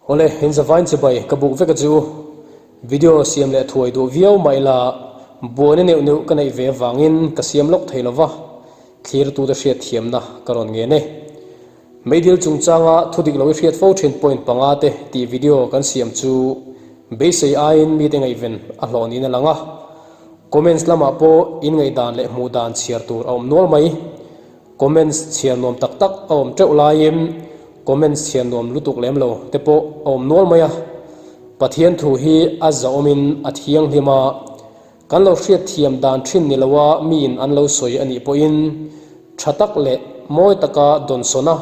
Awle, in zavain chibai ka buk vek a chu. Video siam leh thuai duh viau mah ila buaina neuh neuh ka neih ve avangin ka siam lawk thei lova, thlirtute hriat thiamna ka rawn ngen e. Meidil chungchanga thu dik lo i hriat fo thin point panga te tih video kan siam chu beisei aiin mite ngaihven a hlawh niin a lang a. Comments lamah pawh in ngaihdan leh hmuh dan chhiar tur a awm nual mai. Comments chhiar nuam tak tak a awm teuh laiin comments chhiar nuam lutuk lem lo te pawh a awm nual mai a. Pathian thu hi a zahawmin a thianghlim a, kan lo hriat thiam dan thin ni loa miin an lo sawi a nih pawhin tha tak leh mawi taka dawnsawn a,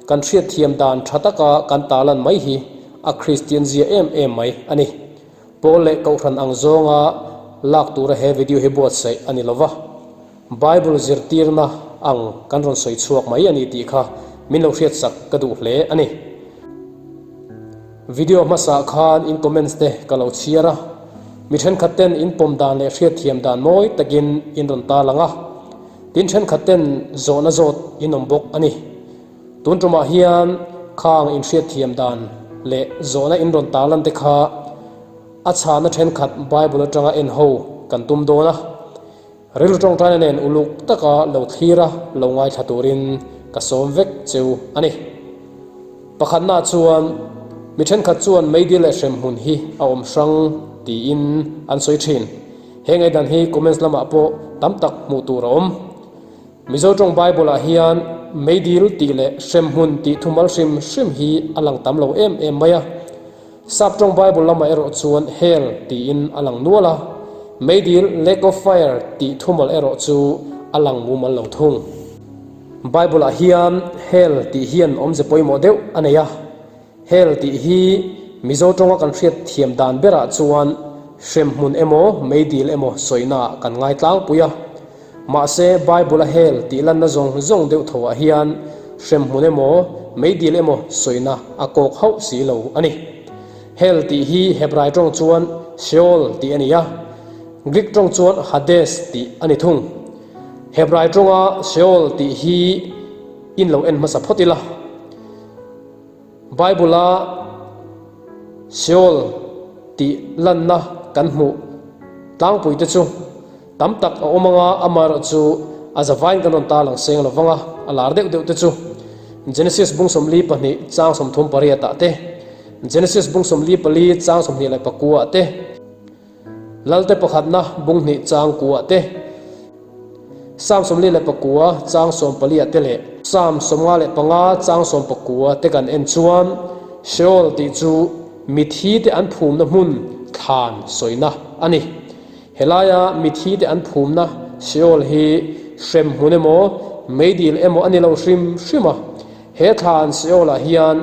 kan hriat thiam dan tha taka kan tarlan mai hi a Kristian zia em em mai a ni. Pawl leh Kohhran ang zawnga lak tura he video hi buatsaih a ni lova. Bible zirtirna ang kan rawn sawi chhuak mai a ni tih kha min lo hriatsak ka duh hle a ni. Video hmasa khan in comments te ka lo chhiar a, mi thenkhat ten in pawm dan leh hriatthiam dan mawi takin in rawn tarlang a, tin thenkhat ten zawhna zawt in awm bawk a ni. Tun tumah hian khang in hriatthiam dan leh zawhna in rawn tarlan te kha a chhahna thenkhat Bible atanga en ho kan tum dawn a. Rilru tawngtaina nen uluk taka lo thlir a, lo ngaithla turin ka sawm vek cheu a ni. Pakhatnaah chuan, mi thenkhat chuan meidil leh hremhmun hi a awm hrang tiin an sawi thin. He ngaihdan hi comments lamah pawh tam tak hmuh tur a awm. Mizo tawng Bible-ah hian meidil tih leh hremhmun tih thumal hrim hrim hi a lang tam lo em em mai a. Sap tawng Bible lamah erawh chuan Hell tiin a lang nual a, meidil, lake of fire, tih thumal erawh chu a lang mumal lo thung. Bible-ah hian Hell tih hian awmze pawimawh deuh a nei a. Hell tih hi Mizo tawnga kan hriat thiam dan berah chuan hremhmun emaw meidil emaw sawinaah kan ngai tlangpui a. Mahse, Bible-a hel tih lanna zawng zawng deuh thoah hian hremhmun emaw, meidil emaw sawina a kawk hauh si lo a ni. Hel tih hi Hebrai tawng chuan Sheol tih a ni a, Greek tawng chuan Hades tih a ni thung. Hebrai tawnga Sheol tih hi in lo en hmasa phawt ila. Bible-a Sheol tih lanna kan hmuh tlangpuite chu tam tak a awm anga, amaherawhchu a zavain kan rawn tarlang seng lo vang a, a lar deuh deuh te chu Genesis bung 42 chang 38 ah te, Genesis bung 44 chang 29 ah te, Lalte pakhatna bung hnih chang kuah te, Psalm 49 chang 14 ah te leh Psalm 55 chang 19 te kan en chuan Sheol tih chu mithi te an phumna hmun thlan sawina a ni. Helaia mithi te an phumna Sheol hi hrem hmun emaw meidil emaw a ni lo hrim hrim a. He thlan Sheol ah hian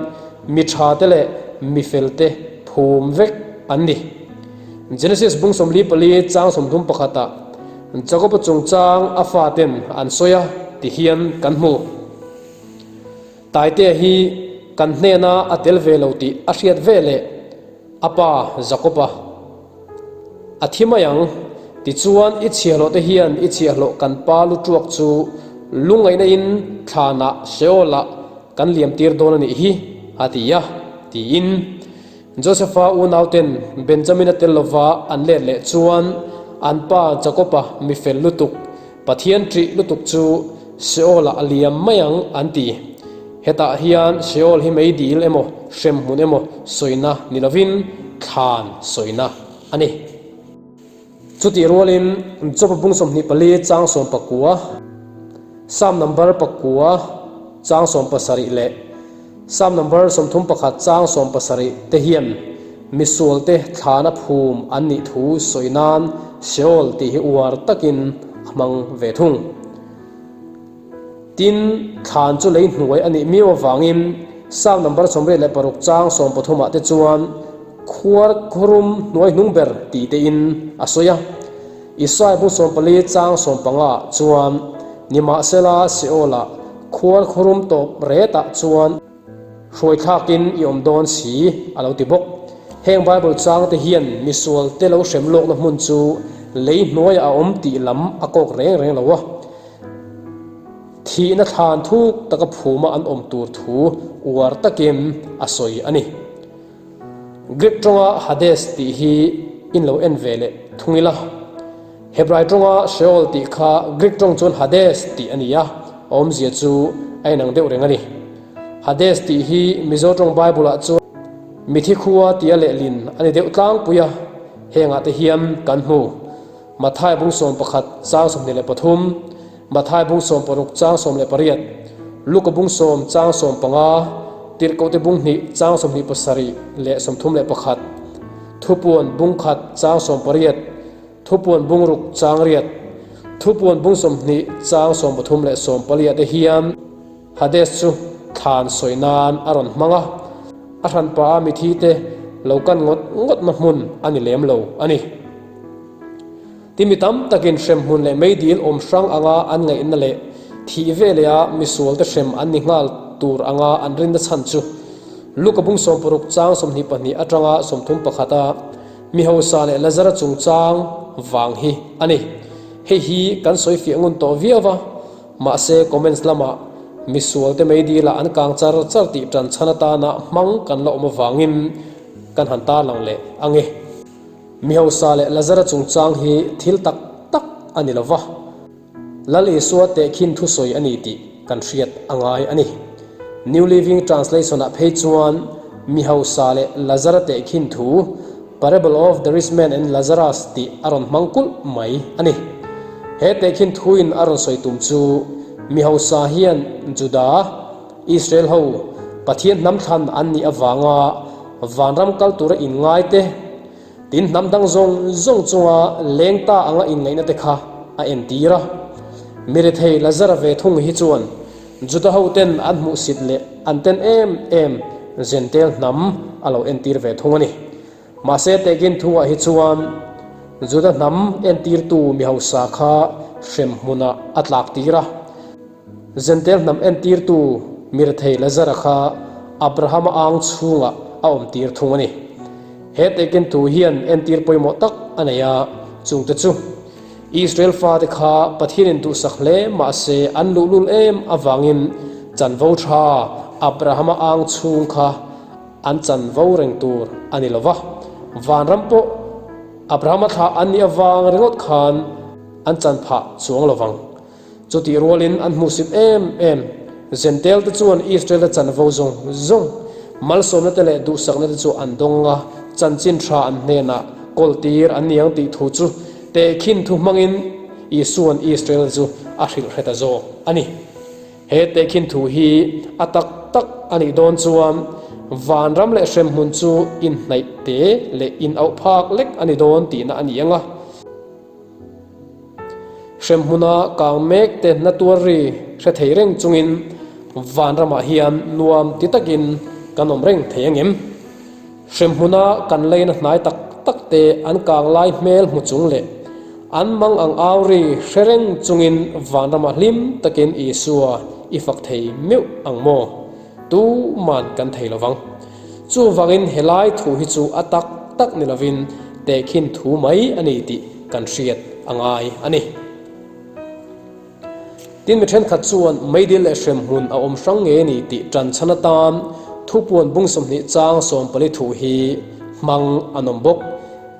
mi tha te leh mi fel te phum vek an ni. Genesis bung 44 chang 31 ah Jakob-a chungchang a faten an sawi a ti hian kan hmu. Taitea hi kan hnena a tel ve lo tih a hriat ve leh a pa Jakob-a a thi mai ang. Tichuan i chhiahhlawh te hian i chhiahhlawh kan pa lu tuak chu lungngaihna in thlanah Sheol-ah kan liam tir dawn a nih hi a ti a, tiin. Josefa unauten Benjamina tel lova an let leh chuan an pa Jakob-a mi fel lutuk, Pathian ṭih lutuk chu Sheol-ah a liam mai ang an ti. Hetah hian Sheol hi meidil emaw hremhmun emaw sawina ni lovin thlan sawina a ni. Chutih rualin Job bung 24 chang 19, Psalm number pakua chang 17 leh Psalm number 31 chang 17 te hian misualte thlana phum an nih thu sawi nan Sheol tih hi uar takin a hmang ve thung. Tin, thlan chu lei hnuai a nih miau avangin Psalm number 86 chang 13 ah te chuan khuar khurum hnuai hnung ber tih tein a sawi a. Isai bung 14 chang 15 ah chuan nimahsela Sheol-ah khuar khurum tawp retah chuan hruaithlakin i awm dawn si a lo ti bawk. Heng Bible chang te hian misual te lo hrem lawkna hmun chu lei hnuaiah a awm tih lam a kawk reng reng lo a. Thihna thlan thuk taka phuma an awm tur thu uar takin a sawi a ni. Greek tawnga Hades tih hi in lo en ve leh thung ila. Hebrai tawnga Sheol tih kha Greek tawng chuan Hades tih a ni a, a awmzia chu a inang deuh reng a ni. Hades tih hi Mizo tawng Bible-ah chuan Mithi khua tia lehlin a ni deuh tlangpui a, hengah te hian kan hmu. Mathai bung 11 chang 23, Mathai bung 16 chang 18, Luka bung 10 chang 15, Tirhkohte bung 2 chang 27 leh 31, Thupuan bung 1 chang 18, Thupuan bung 6 chang 8, Thupuan bung 20 chang 13 leh 14 te hian Hades chu thlan sawi nan a rawn hmang a, a hranpa a mithi te lo kan ngawt ngawtna hmun a ni lem lo a ni. Ti mi tam takin hremhmun leh meidil awm hrang anga an ngaihna leh thih veleha misualte hrem an ni nghal tur anga an rinna chhan chu Luka bung 60 chang 22 atanga 31 a mi hausa leh Lazara chungchang vang hi a ni. Hei hi kan sawi fiah ngun tawh viau va, mahse comments lamah misualte meidilah an kang char char tih tan chhan atana hmang kan la awm avangin kan han tarlang leh ang e. Mi hausa leh Lazara chungchang hi thil tak tak a ni lo va, Lal Isua tehkhin thusawi a ni tih kan hriat a ngai a ni. New Living Translation-ah phei chuan mi hausa leh Lazara tehkhin thu Parable of the Rich Man and Lazarus tih a rawn hmang kulh mai a ni. He tehkhin thuin a rawn sawi tum chu mi hausa hian Juda, Israel ho, Pathian hnam thlan an nih avanga vanram kal tura inngai te, tin hnam dang zawng zawng chunga leng ta anga inngaihna te kha a entir a. Mi rethei Lazara ve thung hi chuan Juda ho ten an hmuhsit leh an ten em em Jentail hnam a lo entir ve thung a ni. Mahse tehkin thuah hi chuan Juda hnam entirtu mi hausa kha hrem hmunah a tlak tir a. Jentail hnam entirtu mirethei Lazara kha Abrahama ang chhungah a awmtir thung a ni. He tehkin thu hian entir pawimawh tak a nei a, chungte chu Israel fate kha Pathianin duhsak hle mahse an luhlul em avangin chanvo tha Abrahama ang chhung kha an chanvo reng tur a ni lo va. Vanram pawh Abrahama thlah an nih avang ringawt khan an chan phah chuang lo vang. Chutih rualin an hmuhsit em em. Jentail te chuan Israel te chanvo zawng zawng, malsawmna te leh duhsakna te chu an dawng a, chanchin tha an hnenah kawltir an ni ang tih thu chu tehkhin thu hmangin Isua'n Israel chu a hrilh hre ta zawk a ni. He tehkhin thu hi a tak tak a nih dawn chuan vanram leh hremhmun chu inhnaih te leh inauh phak lek a ni dawn tihna a ni ang a. Hremhmuna kang mek te hna tuar ri hre thei reng chungin vanramah hian nuam ti takin kan awm reng thei angem? Hremhmuna kan leina hnai tak tak te an kang lai hmel hmu chung leh an mang ang au ri hre reng chungin vanramah hlim takin Isua i fak thei meuh ang maw? Tuman kan thei lovang. Chuvangin helai thu hi chu a tak tak ni lovin tehkhin thu mai a ni tih kan hriat a ngai a ni. Tin mi thenkhat chuan meidil leh hremhmun a awm hrang ngei a ni tih tan chhan atan thupuan bung 20 chang 14 thu hi hmang an awm bawk.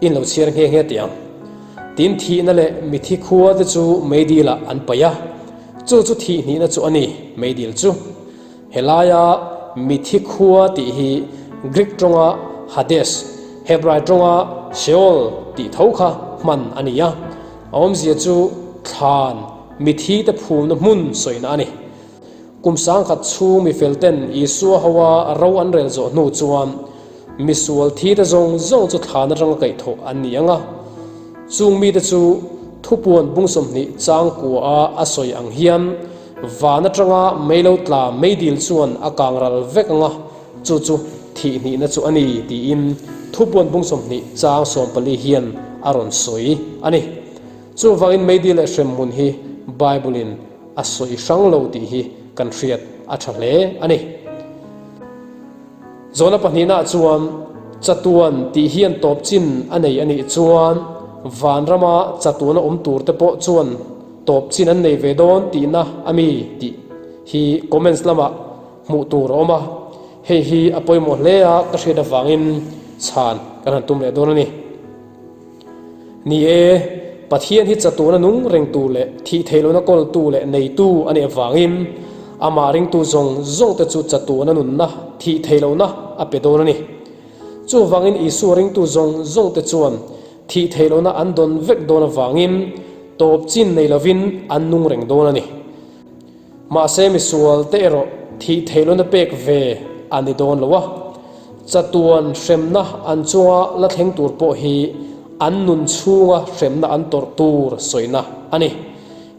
In lo chhiar nghe nghe teh ang. Tin thihna leh mithi khua te chu meidilah an paih a, chu chu thih hnihna chu a ni, meidil chu. Helaia mithi khua tih hi Greek tawnga Hades, Hebrai tawnga Sheol tih tho kha hman a ni a. A awmzia chu thlan, mithi te phumna hmun sawina a ni. Kum sangkhat chhung mifel ten Isua hoa ro an rel zawh hnu chuan misual thi te zawng zawng chu thlan atanga kaihthawh an ni ang a. Chung mite chu thupuan bung 20 chang kua a a sawi ang hian Van atanga mei lo tla meidil chuan a kang ral vek ang a, chu chu thih hnihna chu a ni tiin thupuan bung 20 chang 14 hian a rawn sawi a ni. Chuvangin meidil leh hremhmun hi Bible-in a sawi hrang lo tih hi kan hriat a tha hle a ni. Zawhna pahnihnaah chuan chatuan tih hian tawp chin a nei a nih chuan vanrama chatuana awm turte pawh chuan tawp chin an nei ve dawn tihna a mi tih hi comments lamah hmuh tur a awm a, hei hi a pawimawh hle a ka hriat avangin. Chhan kan han tum leh dawn a ni. Ni e, Pathian hi chatuana nung rengtu leh thih theih lohna kawltu leh neitu a nih avangin amah ringtu zawng zawngte chu chatuana nunna thih theih lohna a pe dawn a ni. Chuvangin Isua ringtu zawng zawngte chuan thih theih lohna an dawn vek dawn avangin tawp chin nei lovin an nung reng dawn a ni. Mahse misual te erawh thih theih lohna pek ve a ni dawn lo a, chatuan hremna an chunga la thleng tur pawh hi an nun chhunga hremna an tawrh tur sawina a ni.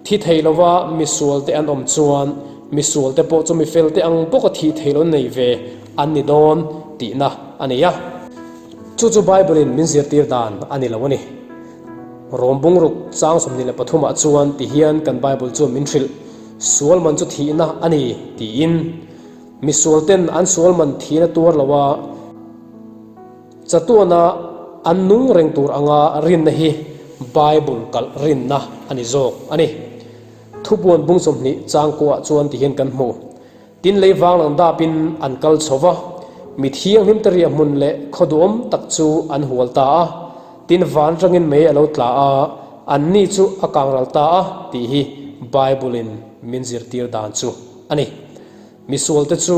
Thi thei lova misual te an awm chuan misual te pawh chu mifel te ang bawka thih theih lohna nei ve an ni dawn tihna a ni a. Chu chu Bible in min zirtir dan a ni lo a ni. Rom bungruk chang 23 ah chuan ti hian kan Bible chuan min hrilh, Sual man chu thihna a ni, tiin. Misual ten an sual man thihna tuar lo a, chatuana an nung reng tur anga rinna hi Bible kalh rinna a ni zawk a ni. Thupuan bung 20 chang kuah chuan ti hian kan hmu. Tin lei vang lang dapin an kal chho va, mi thianghlim te riah hmun leh khaw duhawm tak chu an hual ta a, tin van atangin mei a lo tla a, anni chu a kang ral ta a tih hi Bible-in min zirtir dan chu a ni. Misualte chu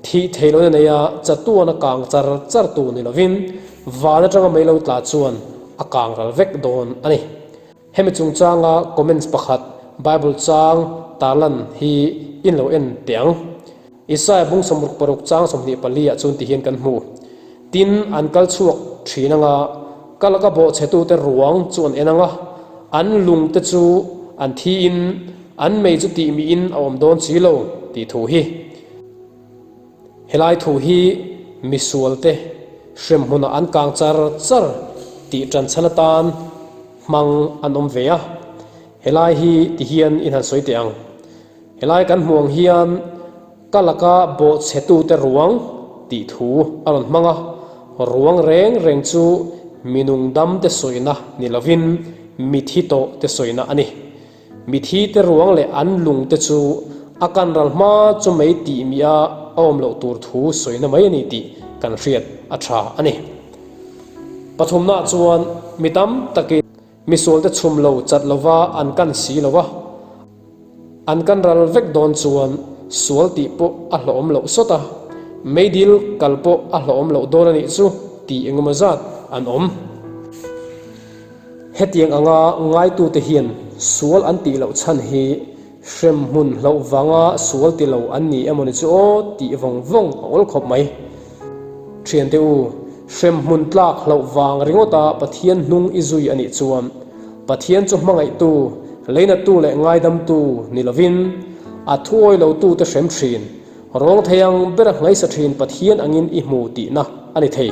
thih theih lohna neia chatuan a kang char char tu ni lovin van atanga mei lo tla chuan a kang ral vek dawn a ni. Hemi chungchanga comments pakhat Bible chang tarlan hi in lo en teh ang. Isaiah bung 66 chang 24 ah chuan ti hian kan hmu. Tin, an kal chhuak thin anga, ka laka bawhchhetute ruang chu an en anga, an lungte chu an thiin an mei chu tihmihin a awm dawn si lo tih thu hi. Helai thu hi misualte hremhmunah an kang char char tih tanchhan atan hmang an awm ve a, helai hi ti hian in han sawi teh ang. Helai kan hmuh ang hian ka laka bawhchhetute ruang tih thu a rawn hmang a, ruang reng reng chu minung damte sawina ni lovin mithi tawh te sawina a ni. Mithi te ruang leh an lung te chu a kan ral hma chu mei tih mi a awm loh tur thu sawina mai a ni tih kan hriat a tha a ni. Pathumnaah chuan mi tam takin misualte chhum lo chat lova an kan si lo a, an kan ral vek dawn chuan sual tih pawh a hlawhawm loh sawt a, meidil kal pawh a hlawhawm loh dawn a nih chu tih engemaw zat an awm. Hetiang anga ngaitute hian sual an tih loh chhan hi hremhmun hlauh vanga sual ti lo an ni emaw ni chu aw tih vawng vawng a awl khawp mai. Thiante u, hremhmun tlak hlauh vang ringawta Pathian hnung i zui a nih chuan Pathian chu hmangaihtu, leinattu leh ngaidamtu ni lovin a thuawi lotute hrem thin, rawng thei ang bera hnaisa thin Pathian angin i hmu tihna a ni thei.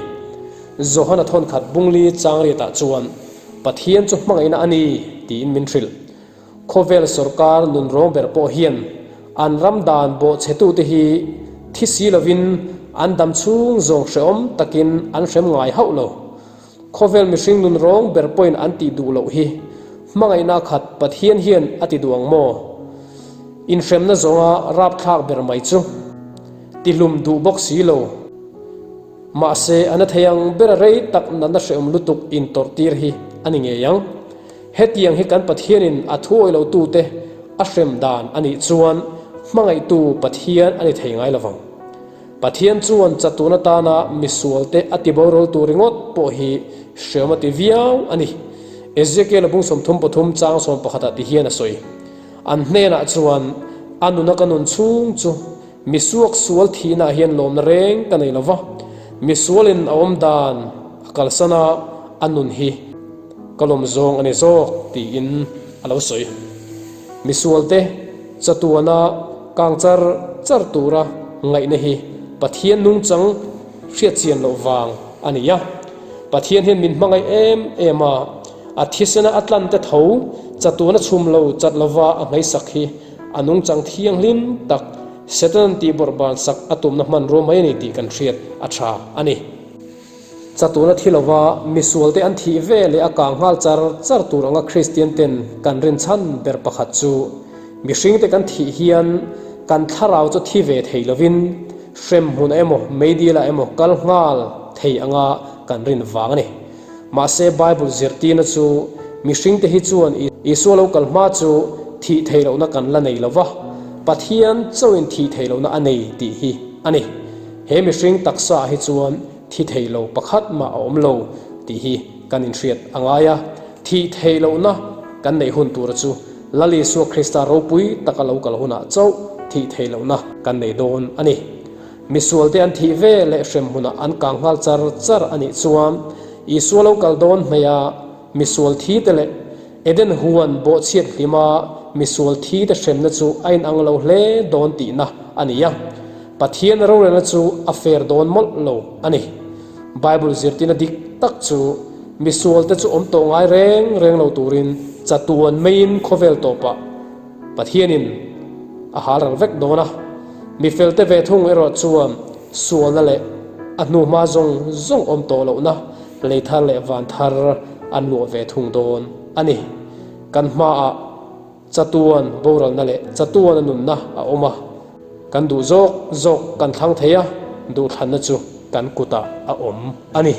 Johana thawnkhat bungli changriatah chuan Pathian chu hmangaihna a ni tiin min hrilh. Khawvel sawrkar nunrawng ber pawh hian an ram dan bawhchhetute hi thi si lovin an dam chhung zawng hrehawm takin an hrem ngai hauh lo. Khawvel mihring nunrawng ber pawhin an tih duh loh hi hmangaihna khat Pathian hian a ti duh ang maw? Inhremna zawnga rapthlak ber mai chu tihlum duh bawk si lo. Mahse, a na thei ang ber a rei tak natna hrehawm lutuk intawrh tir hi a ni ngei ang. Hetiang hi kan Pathianin a thuawi lotute a hrem dan a nih chuan hmangaihtu Pathian a ni thei ngai lovang. Pathian chuan chatun atana misualte a tiboral tur ringawt pawh hi hrehawm a ti viau a ni. Ezekiel a bung 33 chang 11 ah ti hian a sawi. An hnenah chuan a nuna ka nun chhung chu Misuak sual thihnaah hian lawmna reng ka nei lo va, misualin a awm dan a kalsan a, a nun hi ka lawm zawng a ni zawk tiin a lo sawi. Misualte chatuana kang char char tura ngaihna hi Pathian nungchang hriatchian loh vang a ni a. Pathian hian min hmangaih em em a, a thisena a tlante tho chatuana chhum lo chat lova a hmeisak hi A nungchang thianghlim tak Setanan tih bawrhban sak a tumna hmanrua mai a ni tih kan hriat a tha a ni. Chatuna thi lova misualte an thih ve leh a kang nghal char char tur anga Kristian ten kan rinchhan ber pakhat chu mihringte kan thih hian kan thlarau chu thi ve thei lovin hremhmunah emaw meidil ah emaw kal nghal thei anga. kan rin vang a ni. Mahse Bible zirtirna chu mihringte hi chuan Isua lo kal hma chu thih theih lohna kan la nei lo va, Pathian chauhin thih theih lohna a nei tih hi a ni. He mihring taksa ah hi chuan thi thei lo pakhat mah a awm lo tih hi kan inhriat a ngai a. Thih theih lohna kan neih hun tura chu Lal Isua Krista ropui taka lo kal hunah chauh thih theih lohna kan nei dawn a ni. Misualte an thih ve leh hrem hunah an kang nghal char char a nih chuan Isua lo kal dawn hmeiha misual thi te leh Eden huan bawhchhiat hlima misual thi te hremna chu a inang lo hle dawn tihna a ni a. Pathian rorelna chu a fair dawn mawlh lo a ni. Bible zirtirna dik tak chu misualte chu awm tawh ngai reng reng lo turin chatuan meiin khawvel tawpah Pathianin a hal ral vek dawn a. Mi felte ve thung erawh chuan sualna leh a hnuhma zawng zawng awm tawh lohna lei thar leh van thar an luah ve thung dawn a ni. Kan hmaah Chatuan boralna leh chatuana nunna a awm a, kan duh zawk zawk kan thlang thei a, duhthlanna chu kan kutah a awm a ni.